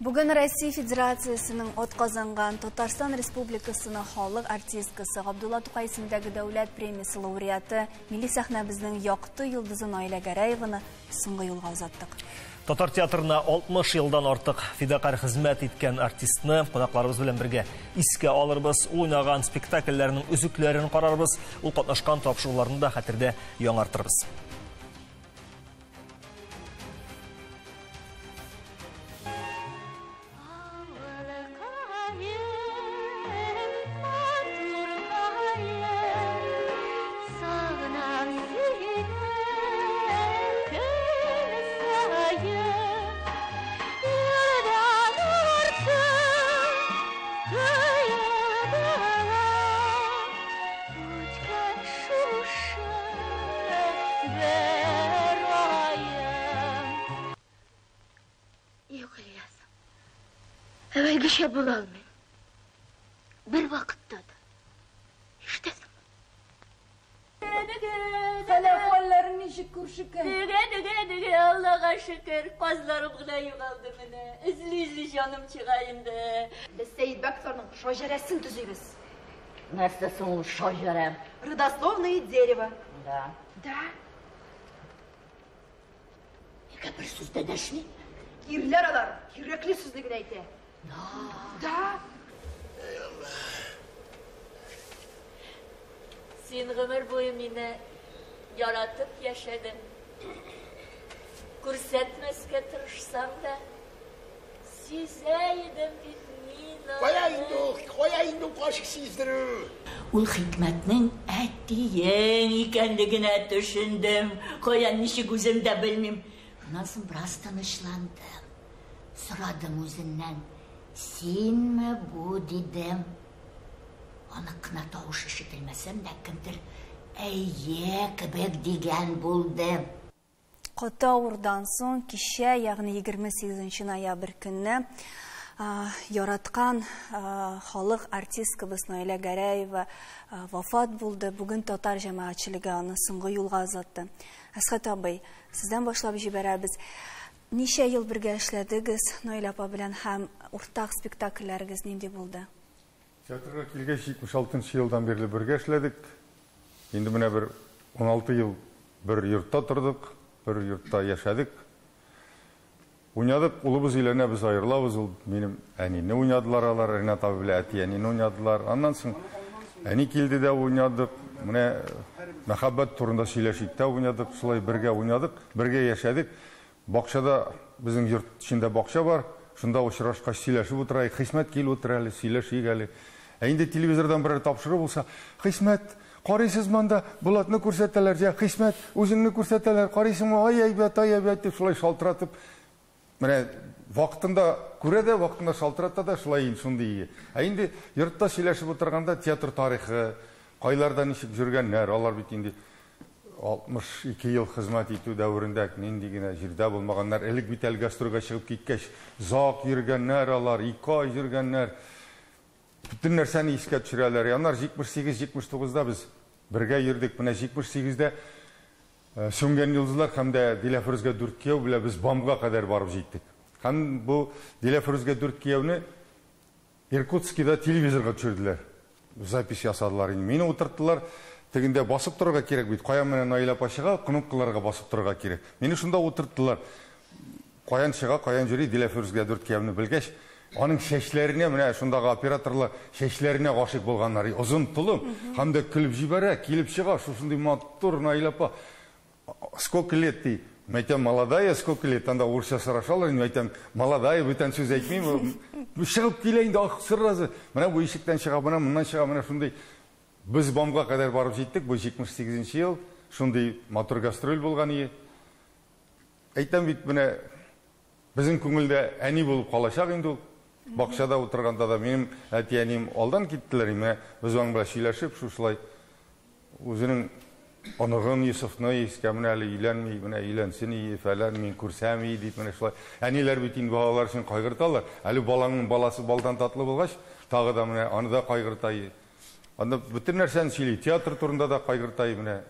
Бүген Россия Федерациясенең атказанган Татарстан Республикасының халык артисткасы Габдулла Тукай исемендәге дәүләт премиясе лауреаты, милли сәхнәбезнең якты йолдызы Наилә Гәрәеваны соңгы юлга озаттык. Татар театрына 60 елдан артык фидакарь хезмәт иткән артистны кунакларыбыз белән бергә искә алырбыз, ул уйнаган спектакльләрнең өзекләрен карарбыз, ул катнашкан тапшыруларны да хәтердә яңартырбыз. Юк, Ильяс. Әвәлгечә була алмыйм. Бер вакытта да. Ишетәсеңме? Хәл-әхвәлләрең ничек, күршекәй? Дөгә-дөгә-дөгә, Аллага шөкер, казларым гына югалды менә. Эзли-эзли җаным чыга инде. Без Сәетбәковларның шаҗәрәсен төзибез. Нәрсә соң ул шаҗәрә? Родословное дерево. Да. Да. Нигә бер сүз дә дәшми? Ирләр алар кирәкле сүзне генә әйтә. Да. Син гомер буе мине яратып яшәдең. Күрсәтмәскә тырышсаң да, сизә идем бит мин аны. Кая инде ул, кая инде ул кашык сиздерү? Ул Хикмәтнең әтиең икәнлегенә төшендем. Каян, ничек, үзем дә белмим. Шуннан соң бераз тынычландым. Сорадым үзеннән, синме бу, дидем. Анык кына тавыш ишетелмәсәм дә, кемдер әйе кебек дигән булды. Каты авырудан соң кичә, ягъни 28 ноябрь көнне яраткан халык артисткабыз Наилә Гәрәева вафат булды. Бүген татар җәмәгатьчелеге аны соңгы юлга озатты. Әсхәт абый, сездән башлап җибәрәбез. Ничә ел бергә эшләдегез Наилә апа белән һәм уртак спектакльләрегез нинди булды? Театрга килгәч, 76 елдан бирле бергә эшләдек. Инде менә бер 16 ел бер йортта тордык, бер йортта яшәдек. Уйнадык, улыбыз өйләнә, без аерылабыз. Ул минем әнине уйнадылар алар, Ренат абый белән әти әнине уйнадылар. Аннан соң әни килде дә уйнадык. Менә мәхәббәт турында сөйләшик тә уйнадык, шулай бергә уйнадык, бергә яшәдек. Бакчада, безнең йорт эчендә бакча бар, шунда очрашкач сөйләшеп утырайык, Хисмәт кил утыр әле, сөйләшик әле. Ә инде телевизордан берәр тапшыру булса, Хисмәт, карыйсызмы анда, Булатны күрсәтәләр, җә, Хисмәт, үзеңне күрсәтәләр, карыйсыңмы, ай әйбәт, ай әйбәт дип шулай шалтыратып, менә вакытында күрә дә, вакытында шалтырата да, шулай инде шундый. Ә инде йортта сөйләшеп утырганда театр тарихы, кайларда ничек йөргәннәр, алар бит инде 62 ел хезмәт итү дәверендә нинди генә җирдә булмаганнар. Элек бит әле гастрольгә чыгып киткәч, озак йөргәннәр алар, 2 ай йөргәннәр. Бөтен нәрсәне искә төшерәләр. Аннары 78-79-да без бергә йөрдек. Менә 78-дә Сүнгән йолдызлар һәм дә Диләфрүзгә дүрт кияү белән без БАМга кадәр барып җиттек. Һәм бу Диләфрүзгә дүрт кияүне Иркутскида телевизорга төшерделәр. Запись ясадылар инде. Мине утырттылар. Тегендә басып торырга кирәк бит. Каян менә Наилә апа чыга, кнопкаларга басып торырга кирәк. Мине шунда утырттылар. Каян чыга, каян йөри Диләфрүзгә дүрт кияүне белгәч, аның чәчләренә, менә шундагы операторлар чәчләренә гашыйк булганнар. Озын толым һәм дә көлеп җибәрә, килеп чыга, шушындый матур Наилә апа. Сколько лет ты? Мин әйтәм, молодая, сколько лет? Анда урысча сорашалар, мин әйтәм, молодая, бүтән сүз әйтмим. Чыгып килә инде, ах, сразу. Менә бу ишектән чыга, менә моннан чыга, менә шундый. Без БАМга кадәр барып җиттек, бу 78 ел, шундый матур гастроль булган ие. Әйтәм бит, менә безнең күңелдә әни булып калачак инде ул. Бакчада утырганда да минем әти-әнием алдан киттеләр, менә без аның белән сөйләшеп, шушылай үзенең оныгын Йосыфны искә, менә әле өйләнми, менә өйләнсен ие, фәлән, мин күрсәм ие дип, менә шулай. Әниләр бит инде балалар өчен кайгырталар. Әле балаңның баласы балдан татлы булгач, тагы да менә аны да кайгырта ие. Анда бөтен нәрсәне сөйли, театр турында да кайгырта ие, менә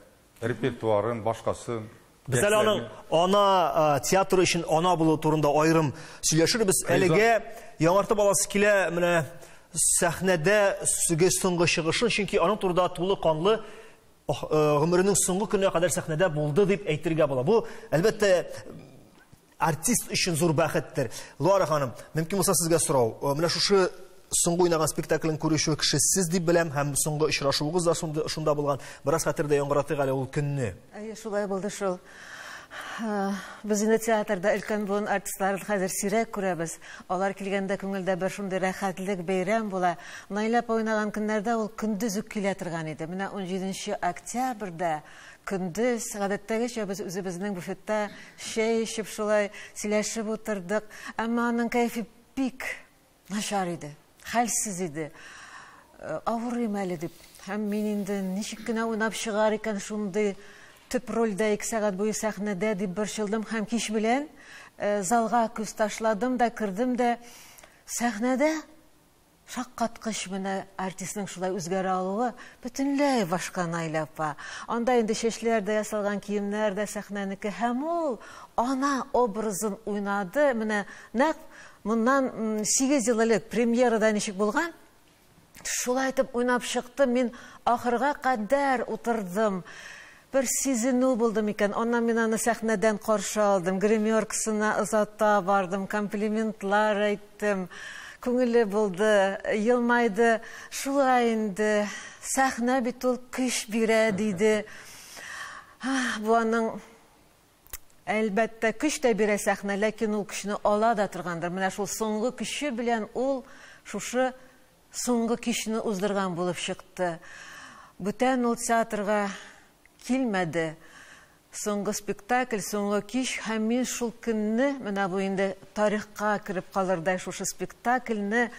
репертуарын, башкасын. Без әле аның ана театры өчен ана булу турында аерым сөйләшербез. Әлегә яңартып аласы килә менә сәхнәдә соңгы чыгышын, чөнки аның турында тулы канлы гомеренең соңгы көненә кадәр сәхнәдә булды дип әйтергә була. Бу, әлбәттә, артист өчен зур бәхеттер. Луара ханым, мөмкин булса сезгә сорау. Менә шушы соңгы уйнаган спектаклен күрүче кеше сез дип беләм, һәм соңгы очрашуыгыз да шунда булган. Бераз хәтердә яңгыратыйк әле ул көнне. Әйе, шулай булды шул. Без инде театрда өлкән буын артистларын хәзер сирәк күрәбез. Алар килгәндә күңелдә бер шундый рәхәтлек, бәйрәм була. Наилә апа уйнаган көннәрдә ул көндез үк килә торган иде. Менә 17 октябрьдә көндез, гадәттәгечә без үзебезнең буфетта чәй эчеп шулай сөйләшеп утырдык. Әмма аның кәефе бик начар иде, хәлсез иде. Авырыйм әле дип. Һәм мин инде ничек кенә уйнап чыгар икән шундый төп рольдә 2 сәгать буе сәхнәдә дип борчылдым һәм кич белән залга күз ташладым да кердем дә сәхнәдә шаккаткыч менә артистның шулай үзгәрә алуы бөтенләй башка Наилә апа. Анда инде чәчләр дә ясалган, киемнәр дә сәхнәнеке һәм ул ана образын уйнады. Менә нәкъ моннан 8 ел элек премьерада ничек булган? Шулай итеп уйнап чыкты. Мин ахырга кадәр утырдым. Бер сизенү булды микән? Аннан мин аны сәхнәдән каршы алдым, гримеркасына озата бардым, комплиментлар әйттем. Күңелле булды, елмайды. Шулай инде, сәхнә бит ул көч бирә, диде. Бу аның әлбәттә көч тә бирә сәхнә, ләкин ул көчне ала да торгандыр. Менә шул соңгы көче белән ул шушы соңгы кичне уздырган булып чыкты. Бүтән ул театрга килмәде. Соңгы спектакль, соңгы кич һәм мин шул көнне, менә бу инде тарихка кереп калырдай шушы спектакльне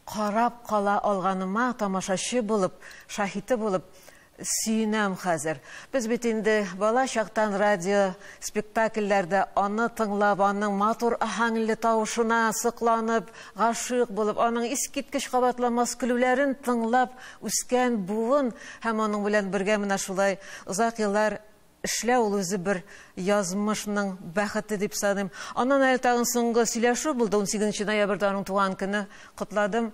карап кала алганыма тамашачы булып, шаһиты булып сөенәм хәзер. Без бит инде бала чактан радио спектакльләрдә аны тыңлап, аның матур аһәңле тавышына сокланып, гашыйк булып, аның искиткеч кабатламас көлүләрен тыңлап үскән буын һәм аның белән бергә менә шулай озак еллар эшләү ул үзе бер язмышның бәхете дип саныйм. Аннан әле тагын соңгы сөйләшү булды, 18 ноябрьдә аның туган көне котладым.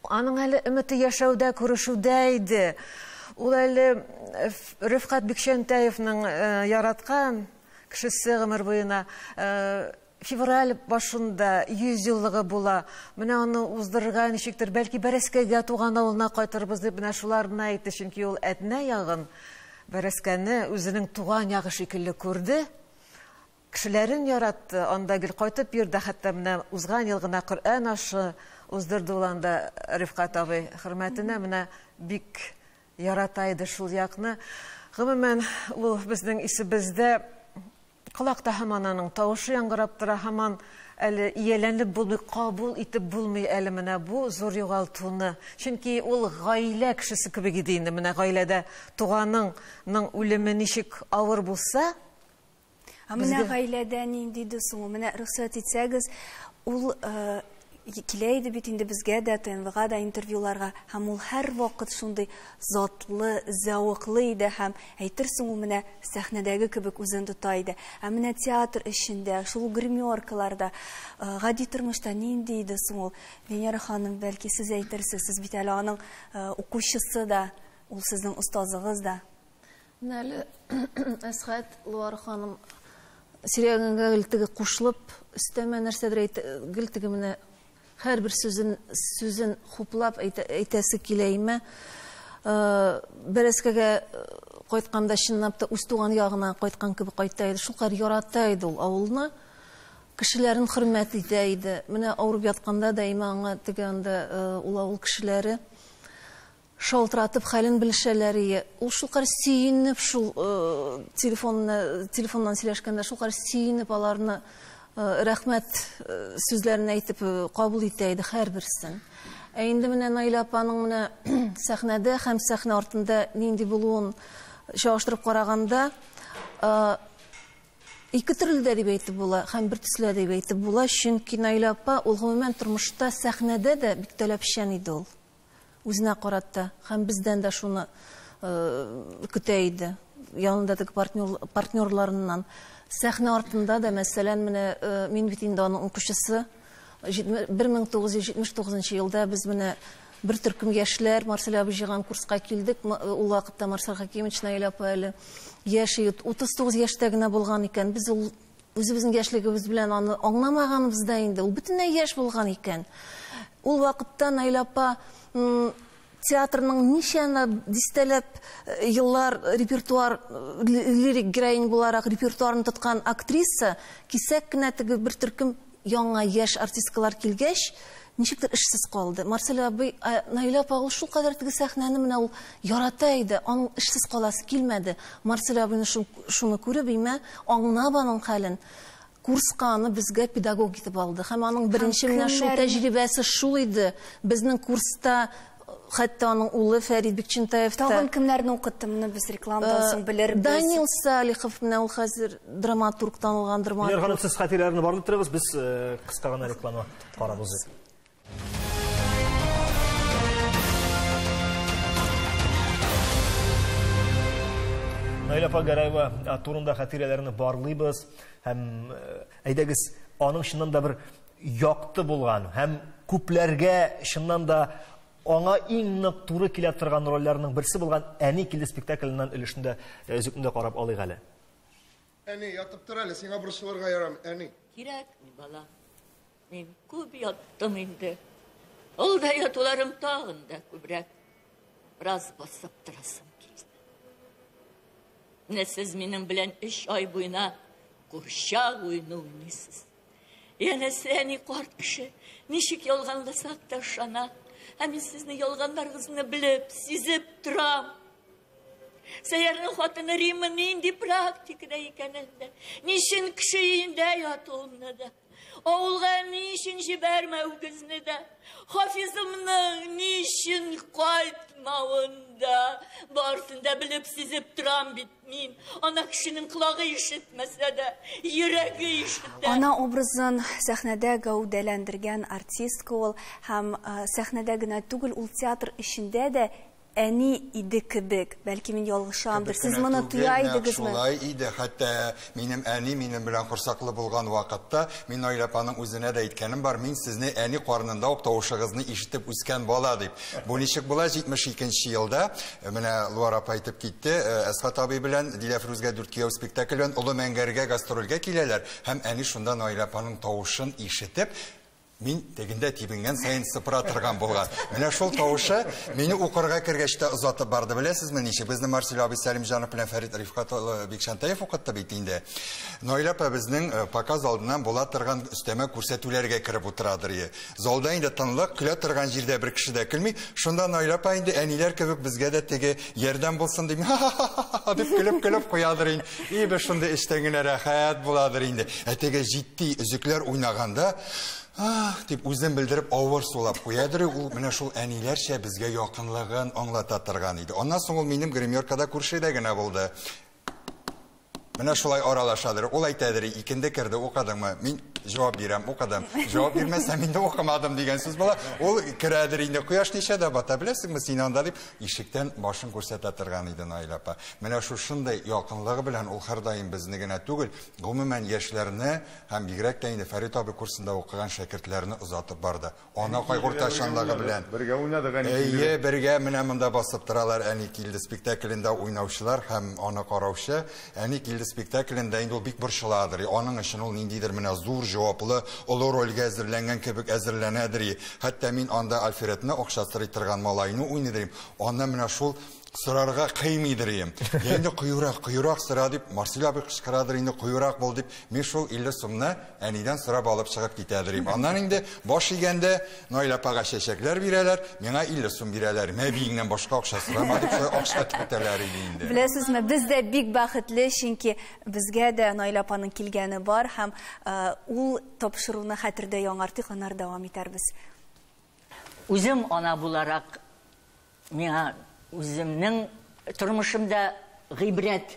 Аның әле өмете яшәүдә, күрешүдә иде. Ул әле Рифкать Бикчәнтәевның яраткан кешесе гомер буена февраль башында 100 еллыгы була. Менә аны уздырырга ничектер, бәлки Бәрәскәгә туган авылына кайтырбыз дип менә шуларны әйтте, чөнки ул Әтнә ягын, Бәрәскәне үзенең туган ягы шикелле күрде. Кешеләрен яратты, анда гел кайтып йөрде, хәтта менә узган ел гына Коръән ашы уздырды ул анда Рифкать абый хөрмәтенә, менә бик ярата иде шул якны. Гомумән, ул безнең исебездә, колакта һаман аның тавышы яңгырап тора, һаман әле ияләнеп булмый, кабул итеп булмый әле менә бу зур югалтуны. Чөнки ул гаилә кешесе кебек иде инде. Менә гаиләдә туганыңның үлеме ничек авыр булса, Ә менә гаиләдә нинди иде соң ул? Менә рөхсәт итсәгез, ул килә иде бит инде безгә дә, ТНВга да интервьюларга, һәм ул һәрвакыт шундый затлы, зәвыклы иде һәм әйтерсең ул менә сәхнәдәге кебек үзен тота иде. Ә менә театр эчендә, шул гримеркаларда, гади тормышта нинди иде соң ул? Венера ханым, бәлки сез әйтерсез, сез бит әле аның укучысы да, ул сезнең остазыгыз да. Менә әле Әсхәт Луара ханым сөйләгәнгә гел теге кушылып, өстәмә нәрсәдер әйтә, гел теге менә һәрбер сүзен хуплап әйтәсе килә име. Бәрәскәгә кайтканда чынлап та үз туган ягына кайткан кебек кайта иде. Шулкадәр ярата иде ул авылны. Кешеләрен хөрмәт итә иде. Менә авырып ятканда да име аңа теге анда ул авыл кешеләре шалтыратып хәлен белешәләр ие. Ул шулкадәр сөенеп шул телефоннан сөйләшкәндә шулкадәр сөенеп аларны рәхмәт сүзләрен әйтеп кабул итә иде һәрберсен. Ә инде менә Наилә апаның менә сәхнәдә һәм сәхнә артында нинди булуын чагыштырып караганда, ике төрле дә дип әйтеп була һәм бер төсле дә дип әйтеп була, чөнки Наилә апа ул гомумән тормышта сәхнәдә дә бик таләпчән иде ул. Үзенә каратты һәм бездән дә шуны көтә иде. янында теге партнерларыннан. Сәхнә артында да, мәсәлән, менә мин бит инде аның укучысы. 1979 елда без менә бер төркем яшьләр Марсель абый җыйган курска килдек. Ул вакытта Марсель Хәкимович Наилә апа әле яшь егет, 39 яшьтә генә булган икән. Без ул үзебезнең яшьлегебез белән аны аңламаганбыз да инде. Ул бөтенләй яшь булган икән. Ул вакытта Наилә апа театрның ничәнә дистәләп еллар репертуар лирик героинь буларак репертуарын тоткан актриса кисәк кенә теге бер төркем яңа яшь артисткалар килгәч, ничектер эшсез калды. Марсель абый, Наилә апа ул шулкадәр теге сәхнәне менә ул ярата иде, аның эшсез каласы килмәде. Марсель абыйны шуны күреп, имә, аңлап аның хәлен, курска аны безгә педагог итеп алды. Һәм аның беренче менә шул тәҗрибәсе шул иде. Безнең курста хәтта аның улы Фәрид Бикчәнтаев та. Тагын кемнәрне укытты, моны без рекламадан соң белербез. Данил Салихов, менә ул хәзер драматург, танылган драматург. Венера ханым, сез хатирәләрне барлап торыгыз, без кыска гына реклама карап узыйк. Наилә апа Гәрәева турында хатирәләрне барлыйбыз һәм әйдәгез, аның чыннан да бер якты булган һәм күпләргә чыннан да аңа иң нык туры килә торган рольләрнең берсе булган Әни килде спектакленнән өлешендә өзекне дә карап алыйк әле. Әни, ятып тор әле, сиңа борчылырга ярамый, әни. Кирәкми, балам. Мин күп яттым инде. Ул да ятуларым тагын да күбрәк. Бераз басып торасым килде. Менә сез минем белән 3 ай буена курчак уены уйныйсыз. Янәсе, әни карт кеше, ничек ялганласак та ышана. Ә мин сезне ялганнарыгызны белеп, сизеп торам. Сәйярның хатыны Римма нинди практикада икәнен дә, ничен кеше өендә ятуымны да, авылга ни өчен җибәрмәвегезне дә, Хафизымның ни өчен кайтмавын да, барысын да белеп, сизеп торам бит мин. Ана кешенең колагы ишетмәсә дә, йөрәге ишетә. Ана образын сәхнәдә гәүдәләндергән артистка ул, һәм сәхнәдә генә түгел, ул театр эчендә дә әни иде кебек. Бәлки мин ялгышамдыр. Сез моны тоя идегезме? Шулай иде. Хәтта минем әни минем белән корсаклы булган вакытта мин Наилә апаның үзенә дә әйткәнем бар. Мин сезне әни карнында ук тавышыгызны ишетеп үскән бала дип. Бу ничек була? 72 елда менә Луар апа әйтеп китте, Әсхат абый белән Дилә Фрүзгә дүрт кияү спектакль белән Олы Мәңгәргә гастрольгә киләләр һәм әни шунда Наилә апаның тавышын ишетеп, мин тегендә тибенгән сайын сыпыра торган булган. Менә шул тавышы мине укырга кергәч тә озатып барды. Беләсезме ничек? Безне Марсель абый Сәлимҗанов белән Фәрид Рифкат улы Бикчәнтаев укытты бит инде. Наилә апа безнең показ алдыннан була торган өстәмә күрсәтүләргә кереп утырадыр. Залда инде тынлык, көлә торган җирдә бер кеше дә көлми. Шунда Наилә апа инде әниләр кебек безгә дә теге ярдәм булсын дип, ха-ха-ха-ха дип көлеп-көлеп куядыр инде. И без шундый эчтән генә рәхәт буладыр инде. Ә теге җитди өзекләр уйнаганда, ах, дип үзен белдереп авыр сулап куядыр. Ул менә шул әниләрчә безгә якынлыгын аңлата торган иде. Аннан соң ул минем гримеркада күршедә генә булды. Менә шулай аралашадыр. Ул әйтәдер, икенде керде, укыдыңмы? Мин җавап бирәм, укыдым. Җавап бирмәсәм, инде укымадым дигән сүз була. Ул керәдер инде, кояш ничәдә бата, беләсеңме син анда дип, ишектән башын күрсәтә торган иде Наилә апа. Менә шушындай якынлыгы белән ул һәрдаим безне генә түгел, гомумән яшьләрне һәм бигрәк тә инде Фәрит абый курсында укыган шәкертләрне озатып барды. Ана кайгыртучанлыгы белән. Бергә уйнадык, әни килде. Әйе, бергә менә монда басып торалар Әни килде спектаклендә уйнаучылар һәм аны караучы. Әни килде спектаклендә инде ул бик борчыладыр. Аның өчен ул ниндидер менә зур җаваплы, олы рольгә әзерләнгән кебек әзерләнәдер. Хәтта мин анда Альфредны акча сорый торган малайны уйныйдыр. Анда менә шул сорарга кыймыйдыр идем. Инде кыюрак, кыюрак сора дип, Марсель абый кычкырадыр инде, кыюрак бул дип, мин шул 50 сумны әнидән сорап алып чыгып китәдер идем. Аннан инде баш игәндә Наилә апага чәчәкләр бирәләр, миңа 50 сум бирәләр. Мәбиеңнән башка акча сорама дип шулай акча көтәләр иде инде. Беләсезме, без дә бик бәхетле, чөнки безгә дә Наилә апаның килгәне бар һәм ул тапшыруны хәтердә яңартыйк, аннары дәвам итәрбез. Үзем ана буларак миңа үземнең тормышымда гыйбрәт.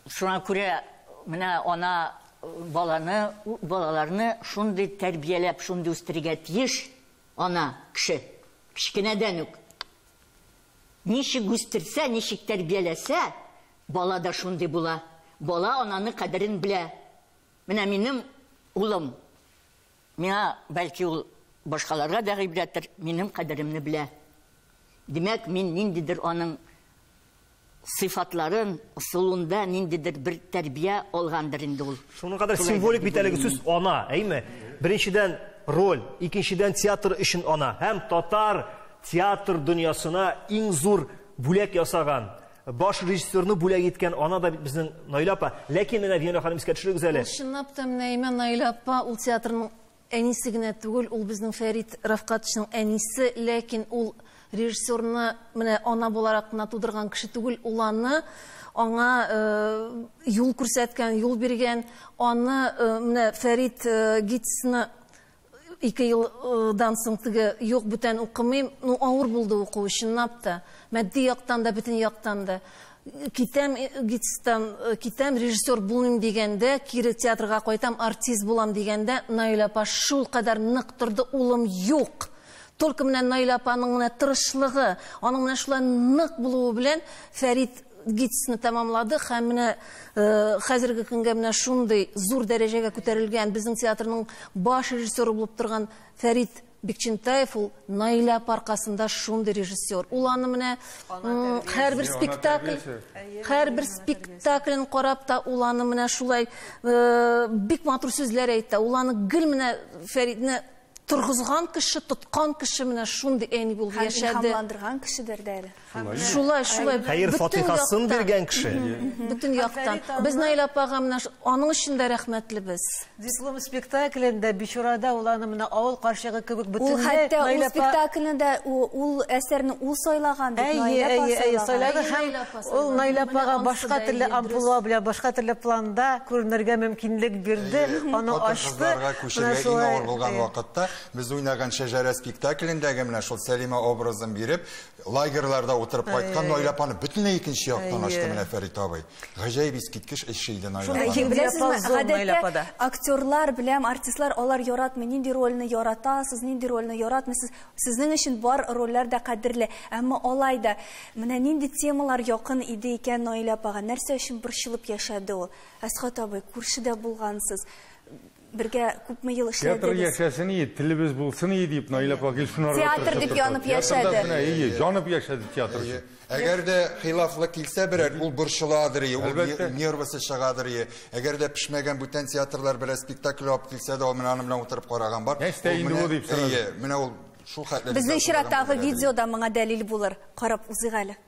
Шуңа күрә менә ана баланы, балаларны шундый тәрбияләп, шундый үстерергә тиеш ана кеше, кечкенәдән үк. Ничек үстерсә, ничек тәрбияләсә, бала да шундый була. Бала ананы кадерен белә. Менә минем улым, миңа бәлки ул башкаларга да гыйбрәттер, минем кадеремне белә. Димәк, мин ниндидер аның сыйфатларын, ысулында ниндидер бер тәрбия алгандыр инде ул. Шуның кадәр символик бит әлеге сүз ана, әйме? Беренчедән роль, икенчедән театр өчен ана һәм татар театр дөньясына иң зур бүләк ясаган, баш режиссерны бүләк иткән ана да бит безнең Наилә апа. Ләкин менә Венера ханым искә төшерегез әле. Ул чынлап та менә Имә Наилә апа ул театрның әнисе генә түгел, ул безнең Фәрит Рафкатовичның әнисе, ләкин ул режиссерны менә ана буларак кына тудырган кеше түгел, ул аны аңа юл күрсәткән, юл биргән, аны менә Фәрит ГИТИСны 2 елдан соң теге юк бүтән укымыйм, ну авыр булды уку, чынлап та, матди яктан да, бөтен яктан да. Китәм ГИТИСтан, китәм, режиссер булмыйм дигәндә, кире театрга кайтам, артист булам дигәндә, Наилә апа шул кадәр нык торды, улым юк. Только менә Наилә апаның менә тырышлыгы, аның менә шулай нык булуы белән Фәрит ГИТИСны тәмамлады һәм менә хәзерге көнгә менә шундый зур дәрәҗәгә күтәрелгән безнең театрның баш режиссеры булып торган Фәрит Бикчентаев ул Наилә апа аркасында шундый режиссер. Ул аны менә һәрбер спектакль, һәрбер спектаклен карап та ул аны менә шулай бик матур сүзләр әйтә. Ул аны гел менә Фәритне торгызган кеше, тоткан кеше менә шундый әни булып яшәде. Илһамландырган кешедер дә әле. Шулай, шулай. Хәер фатихасын биргән кеше. Бөтен яктан. Без Наилә апага менә аның өчен дә рәхмәтлебез. Диплом спектаклендә Бичурада ул аны менә авыл карчыгы кебек бөтенләй Ул хәтта ул спектаклендә ул әсәрне ул сайлаган бит, Наилә апа сайлады һәм ул Наилә апага башка төрле амплуа белән, башка төрле планда күренергә мөмкинлек бирде, аны ачты. Хатын-кызларга күчергә иң авыр булган вакытта без уйнаган Шәҗәрә спектаклендәге менә шул Сәлимә образын биреп, лагерьларда утырып кайткан Наилә апаны бөтенләй икенче яктан ачты менә Фәрит абый. Гаҗәеп искиткеч эш иде Наилә апаның. Беләсезме, гадәттә актерлар белән артистлар алар яратмый, нинди рольне яратасыз, нинди рольне яратмыйсыз. Сезнең өчен бар рольләр дә кадерле. Әмма алай да менә нинди темалар якын иде икән Наилә апага, нәрсә өчен борчылып яшәде ул? Әсхат абый, күршедә булгансыз. Бергә күпме ел эшләдегез? Театр яшәсен ие, телебез булсын ие дип Наилә апа гел шунарга Театр дип янып яшәде. Ие, янып яшәде театр. Әгәр дә хилафлык килсә берәр, ул борчыладыр ие, ул нервысы чыгадыр ие. Әгәр дә пешмәгән бүтән театрлар берәр спектакль алып килсә дә, ул менә аның белән утырып караган бар. Нәрсә инде ул дип сорады. Ие, менә ул шул хәтле. Безнең чираттагы видеода моңа дәлил булыр. Карап узыйк әле.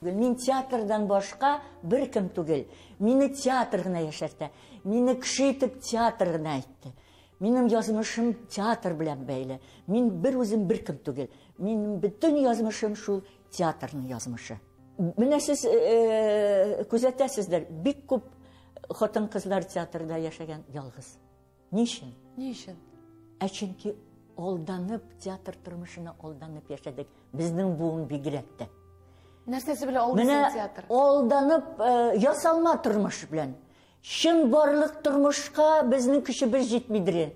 Мин театрдан башка бер кем түгел. Мине театр гына яшәртә. Мине кеше итеп театр гына әйтте. Минем язмышым театр белән бәйле. Мин бер үзем бер кем түгел. Минем бөтен язмышым шул театрның язмышы. Менә сез күзәтәсездер, бик күп хатын-кызлар театрда яшәгән ялгыз. Ни өчен? Ни өчен? Ә чөнки алданып, театр тормышына алданып яшәдек. Безнең буын бигрәк тә. Нәрсәсе белән алдысын театр? Алданып, ясалма тормыш белән. Чын барлык тормышка безнең көчебез җитмидер.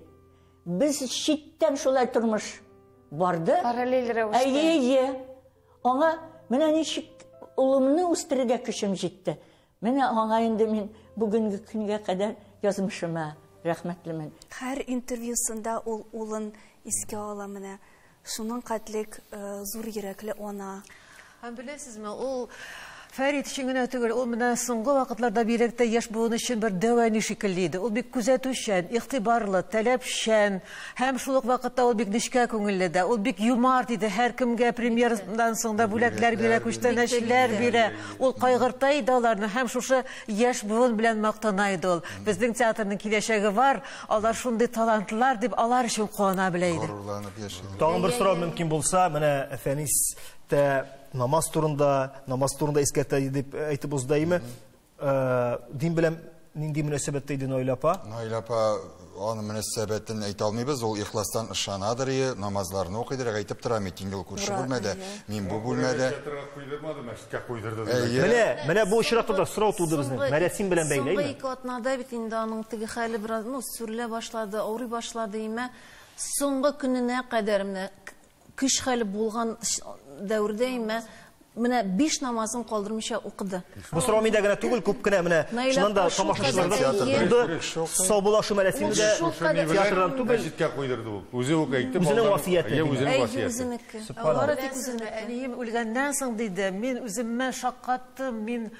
Без читтән шулай тормыш барды. Параллель рәвештә. Әйе, әйе. Аңа менә ничек улымны үстерергә көчем җитте. Менә аңа инде мин бүгенге көнгә кадәр язмышыма рәхмәтлемен. Һәр интервьюсында ул улын искә ала менә. Шуның катлек зур йөрәкле ана. Һәм беләсезме, ул Фәрит өчен генә түгел, ул менә соңгы вакытларда бигрәк тә яшь буын өчен бер дәвәни шикелле иде. Ул бик күзәтүчән, игътибарлы, таләпчән һәм шул ук вакытта ул бик нечкә күңелле дә, ул бик юмарт иде. Һәркемгә премьерадан соң да бүләкләр бирә, күчтәнәчләр бирә. Ул кайгырта иде аларны һәм шушы яшь буын белән мактана иде ул. Безнең театрның киләчәге бар, алар шундый талантлар дип алар өчен куана белә иде. Горурланып яши. Тагын бер сорау мөмкин булса, менә Фәнис тә намаз турында искәртә дип әйтеп узды, әйме? Дин белән нинди мөнәсәбәттә иде Наилә апа? Наилә апа аның мөнәсәбәтен әйтә алмыйбыз, ул ихластан ышанадыр, намазларны укыйдыр, әйтеп тора, мин ул күрше бүлмәдә, мин бу бүлмәдә. Театрга куйдырмады, мәчеткә куйдырды. Менә бу очракта да сорау туды безнең. Мәрәсим белән бәйле, әйме? Соңгы ике атнада бит инде аның теге хәле бераз, ну, сүрелә башлады, авырый башлады, әйме? Соңгы көненә кадәр менә Көч хәле булган дәвердә имә менә 5 намазын калдырмыйча укыды. Бу сорау миндә генә түгел, күп кенә менә чыннан да тамашачыларда булды. Саубуллашу мәрасиме дә театрдан түгел. Мәчеткә куйдырды ул. Үзе үк әйтте. Үзенең васыяте. Үзенең васыяте. Бары тик әнием үлгәннән соң диде, мин үземә шаккаттым, мин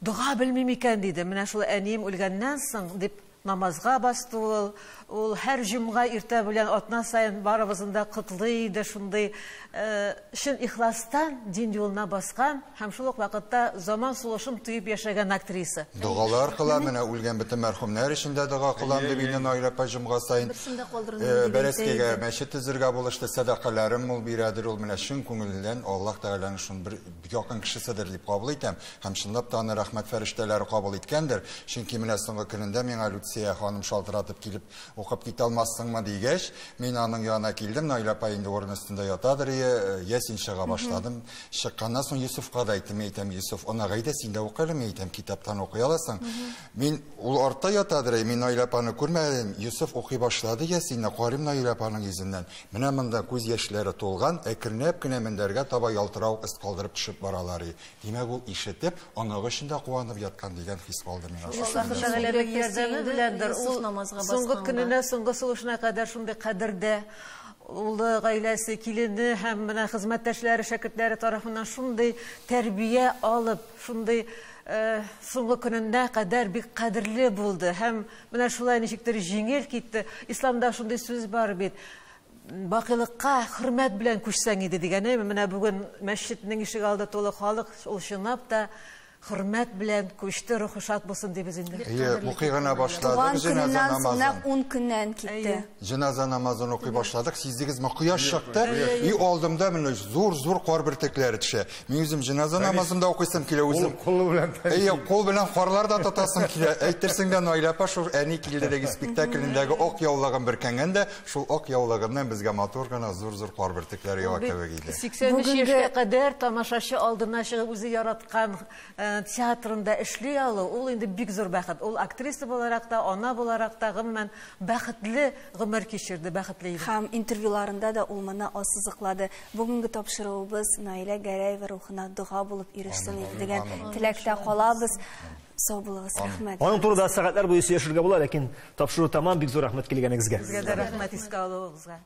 дога белмим икән диде. Менә шул әнием үлгәннән соң дип намазга басты ул. Ул һәр җомга иртә белән атна сайын барыбызны да котлый иде, шундый чын ихластан дин юлына баскан һәм шул ук вакытта заман сулышын тоеп яшәгән актриса. Догалар кыла, менә үлгән бөтен мәрхүмнәр өчен дә дога кылам дип инде Наилә апа җомга сайын. Бәрәскәгә мәчет төзергә булышты, сәдакаларын мул бирәдер ул, менә чын күңеленнән Аллаһ Тәгаләнең шуны бер якын кешеседер дип кабул итәм һәм чынлап та аны рәхмәт фәрештәләре кабул иткәндер. Чөнки менә соңгы көнендә миңа Люция ханым шалтыратып килеп укып китә алмассыңмы дигәч, мин аның янына килдем. Наилә апа инде урын өстендә ятадыр, ясин чыга башладым. Чыкканнан соң Юсуфка да әйттем, әйтәм, Юсуф, ана әйдә син дә укы әле, мин әйтәм, китаптан укый аласың. Мин ул артта ятадыр, мин Наилә апаны күрмәдем. Юсуф укый башлады ясинне, карыйм Наилә апаның йөзеннән. Менә монда күз яшьләре тулган, әкренләп кенә мендәргә таба ялтырау эз калдырып төшеп баралар. Димәк, ул ишетеп, анагы өчен дә куанып яткан дигән хис калды миңа. Ул соңгы көненә, соңгы сулышына кадәр шундый кадердә улы, гаиләсе, килене һәм менә хезмәттәшләре, шәкертләре тарафыннан шундый тәрбия алып, шундый соңгы көненә кадәр бик кадерле булды. Һәм менә шулай ничектер җиңел китте. Исламда шундый сүз бар бит: бакыйлыкка хөрмәт белән күчсәң иде дигәне. Менә бүген мәчетнең ишек алды тулы халык, ул чынлап та хөрмәт белән күчте, рухы шат булсын дибез инде. Әйе, укый гына башладык җеназа намазын. 10 көннән китте. Җеназа намазын укый башладык, сиздегезме, кояш чыкты, и алдымда менә зур-зур кар бөртекләре төшә. Мин үзем җеназа намазын да укыйсым килә, үзем. Кулы белән. Әйе, кул белән карлар да тотасым килә. Әйтерсең дә Наилә апа шул әни килде дигән спектаклендәге ак яулыгын бөркәнгән дә, шул ак яулыгыннан безгә матур гына зур-зур кар бөртекләре ява кебек иде. 83 яшькә кадәр тамашачы алдына чыгып үзе яраткан театрында эшли алу, ул инде бик зур бәхет. Ул актриса буларак та, ана буларак та, гомумән бәхетле гомер кичерде, бәхетле иде. Һәм интервьюларында да ул моны ассызыклады. Бүгенге тапшыруыбыз Наилә Гәрәева рухына дога булып ирешсен дигән теләктә калабыз. Сау булыгыз, рәхмәт. Аның турында сәгатьләр буе сөйләшергә була, ләкин тапшыру тамам. Бик зур рәхмәт килгәнегезгә. Сезгә дә рәхмәт искә алуыгызга.